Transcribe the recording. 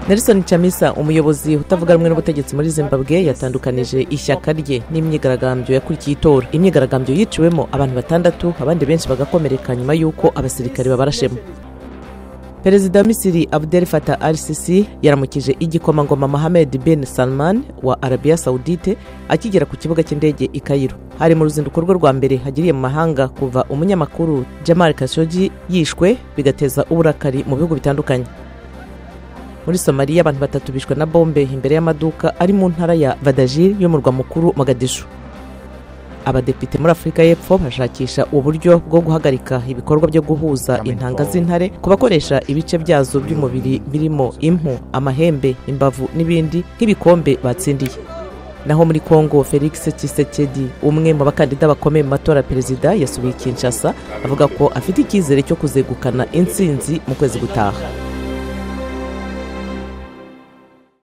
Nelson Chamisa, umuyobozi utavuga rumwe n'ubutegetsi muri Zimbabwe, yatandukanije ishyaka rye n'imyigaragambyo yakurikiye itora. Imyigaragambyo yiciwemo abantu batandatu, abandi benshi bagakomereka nyuma y'uko abasirikare babarashemo. Perezida wa Misiri Abdel Fattah al-Sisi yaramukije igikomangoma Mohammed bin Salman wa Arabia Saudite akigera ku kibuga cy'indege i Cairo. Hari mu ruzinduko rwe rwa mbere hagiriye mu mahanga kuva umunyamakuru Jamal Khashoggi yishwe, bigateza uburakari mu bihugu bitandukanye. Muri Somaliya, abantu batatu bishwe na bombe imbere y'amaduka ari mu ntara ya Wadajir y'umurwa mukuru Mogadishu. Abadepite muri Afurika y'Epfo bashakisha uburyo bwo guhagarika ibikorwa byo guhuza intanga z'intare ku bakoresha ibice byazo by'umubiri birimo impu, amahembe, imbavu n'ibindi nk'ibikombe batsindiye. Naho muri Kongo, Felix Tshisekedi, umwe mu bakandida bakomeye mu matora ya perezida, yasubiye i Kinshasa avuga ko afite icyizere cyo kuzegukana intsinzi mu kwezi gutaha.